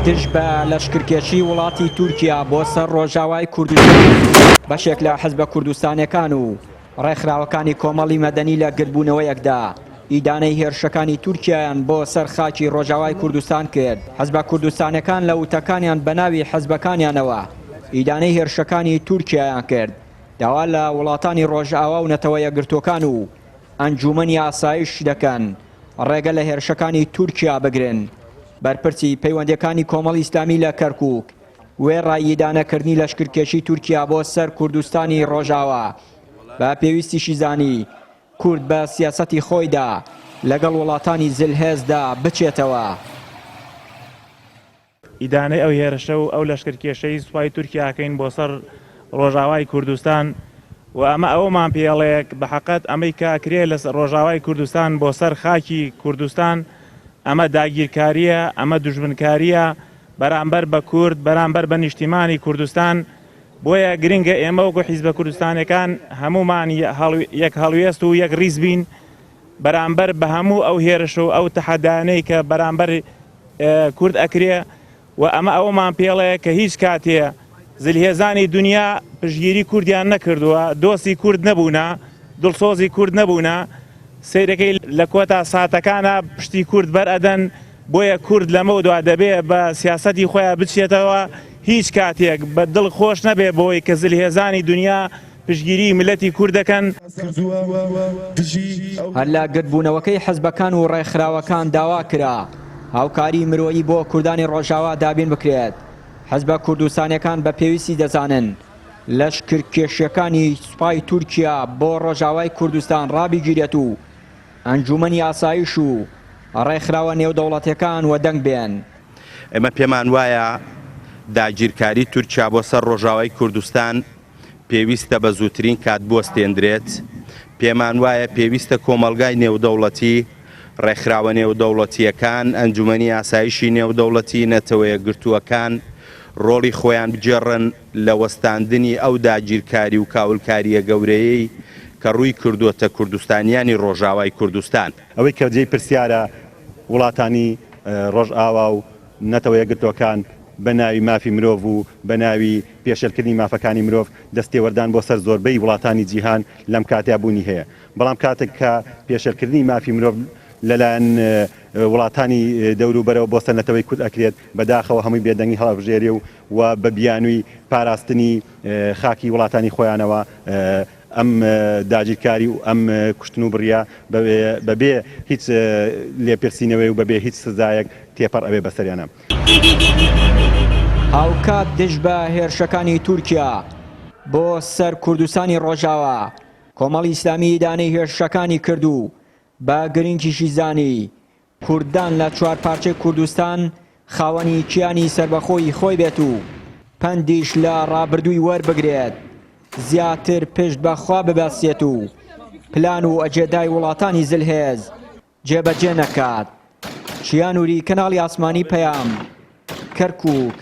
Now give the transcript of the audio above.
دژ بە لەشکرکێشی وڵاتی تورکیا بۆ سەر ڕۆژاوای کوردستان، بەشێک لە حزبە کوردستانیەکان و ڕێکخراوەکانی کۆمەڵی مەدەنی لە گردبوونەوەیەکدا ئیدانەی هێرشەکانی تورکیایان بۆ سەر خاکی ڕۆژاوای کوردستان کرد. حزبە کوردستانیەکان لە وتەکانیان بە ناوی حزبەکانیانەوە ئیدانەی هێرشەکانی تورکیایان کرد، داوا لە وڵاتانی ڕۆژاوا و نەتەوە یەکگرتووەکان و ئەنجوومەنی ئاسایش دەکەن ڕێگە لە هێرشەکانی تورکیا بگرن. بەرپرسی پەیوەندییەکانی کۆمەڵی ئیسلامی لە کەرکووک وێڕای ئیدانەکردنی لەشکرکێشی تورکیا بۆ سەر کوردستانی ڕۆژاوا بە پێویستیشی زانی کورد بە سیاسەتی خۆیدا لەگەڵ وڵاتانی زلهێزدا بچێتەوە. ئیدانەی ئەو هێرشە و ئەو لەشکرکێشەی سوپای تورکیا ئەکەین بۆ سەر ڕۆژاوای کوردستان و ئەمە ئەوەمان پێ ئەڵێ بە حەقەت ئەمەی کە ئەکرێ لە ڕۆژاوای کوردستان بۆ سەر خاکی کوردستان ئەمە داگیرکارییە، ئەمە دوژمنکارییە بەرامبەر بە کورد، بەرامبەر بە نیشتیمانی کوردستان، بۆیە گرنگە ئێمە وەکو حیزبە کوردستانیەکان هەموومان یەک هەڵوێست و یەک ڕیز بین بەرامبەر بە هەموو ئەو هێرش و ئەو تەحەدانەی کە بەرامبەر کورد ئەکرێ و ئەمە ئەوەمان پێڵێ کە هیچ کاتێ زلهێزانی دنیا پشتگیری کوردیان نەکردووە، دۆستی کورد نەبوونە، دڵسۆزی کورد نەبوونە، سەیرەکەی لە کۆتا ساتەکانا پشتی کورد بەر ئەدەن، بۆیە کورد لەمەودوا دەبێ بە سیاسەتی خۆیا بچێتەوە، هیچ کاتێک بە دڵ خۆش نەبێ بەوەی کە زلهێزانی دنیا پشتگیری میللەتی کورد دەکەن. هەر لە گردبوونەوەکەی حزبەکان و ڕێکخراوەکان داوا کرا هاوکاری مرۆیی بۆ کوردانی ڕۆژاوا دابین بکرێت، حزبە کوردستانیەکان بە پێویستی دەزانن لەشکرکێشیەکانی سوپای تورکیا بۆ ڕۆژاوای کوردستان ڕابگیرێت و ئەنجومەنی ئاسایش و ڕێکخراوە نێودەوڵەتیەکان وەدەنگ بێن. ئێمە پێمان وایە داگیرکاری تورکیا بۆ سەر ڕۆژاوای کوردستان پێویستە بە زووترین کات بوەستێندرێت، پێمان وایە پێویستە کۆمەڵگای نێودەوڵەتی، ڕێکخراوە نێودەوڵەتییەکان، ئەنجومەنی ئاسایشی نێودەوڵەتی، نەتەوەیەکگرتووەکان ڕۆڵی خۆیان بگێڕن لە وەستاندنی ئەو داگیرکاری و کاولکارییە گەورەیەی کە ڕووی کردووەتە کوردستانیانی ڕۆژاوای کوردستان. ئەوەی کە جێی پرسیارە وڵاتانی ڕۆژئاوا و نەتەوە یەکگرتووەکان بە ناوی مافی مرۆڤ و بە ناوی پێشێلکردنی مافەکانی مرۆڤ دەستێوەردان بۆ سەر زۆربەی وڵاتانی جیهان لەم کاتەیا بوونی هەیە بەڵام کاتێک کە پێشێلکردنی مافی مرۆڤ لەلایەن وڵاتانی دەوروبەرەوە بۆ سەر نەتەوەی کورد ئەکرێت بەداخەوە هەمووی بێدەنگی هەڵئەبژێرێ و و بە بیانووی پاراستنی خاکی وڵاتانی خۆیانەوە ئەم داگیرکاری و ئەم کوشتن و بڕیە بەبێ هیچ لێپرسینەوەی و بەبێ هیچ سزایەک تێپەڕ ئەبێ بەسەریانا. هاوکات دژ بە هێرشەکانی تورکیا بۆ سەر کوردستانی ڕۆژاوا، کۆمەڵی ئیسلامی ئیدانەی هێرشەکانی کرد و بە گرنگیشی زانی کوردان لە چوارپارچەی کوردستان خاوەنی کیانی سەربەخۆی خۆی بێت و پەندیش لە ڕابردووی وەربگرێت، زیاتر پشت بە خوا ببەستێت و پلان و ئەجێدای وڵاتانی زلهێز جێبەجێ نەکات. چیا نوری، کەناڵی ئاسمانی پەیام، کەرکوک.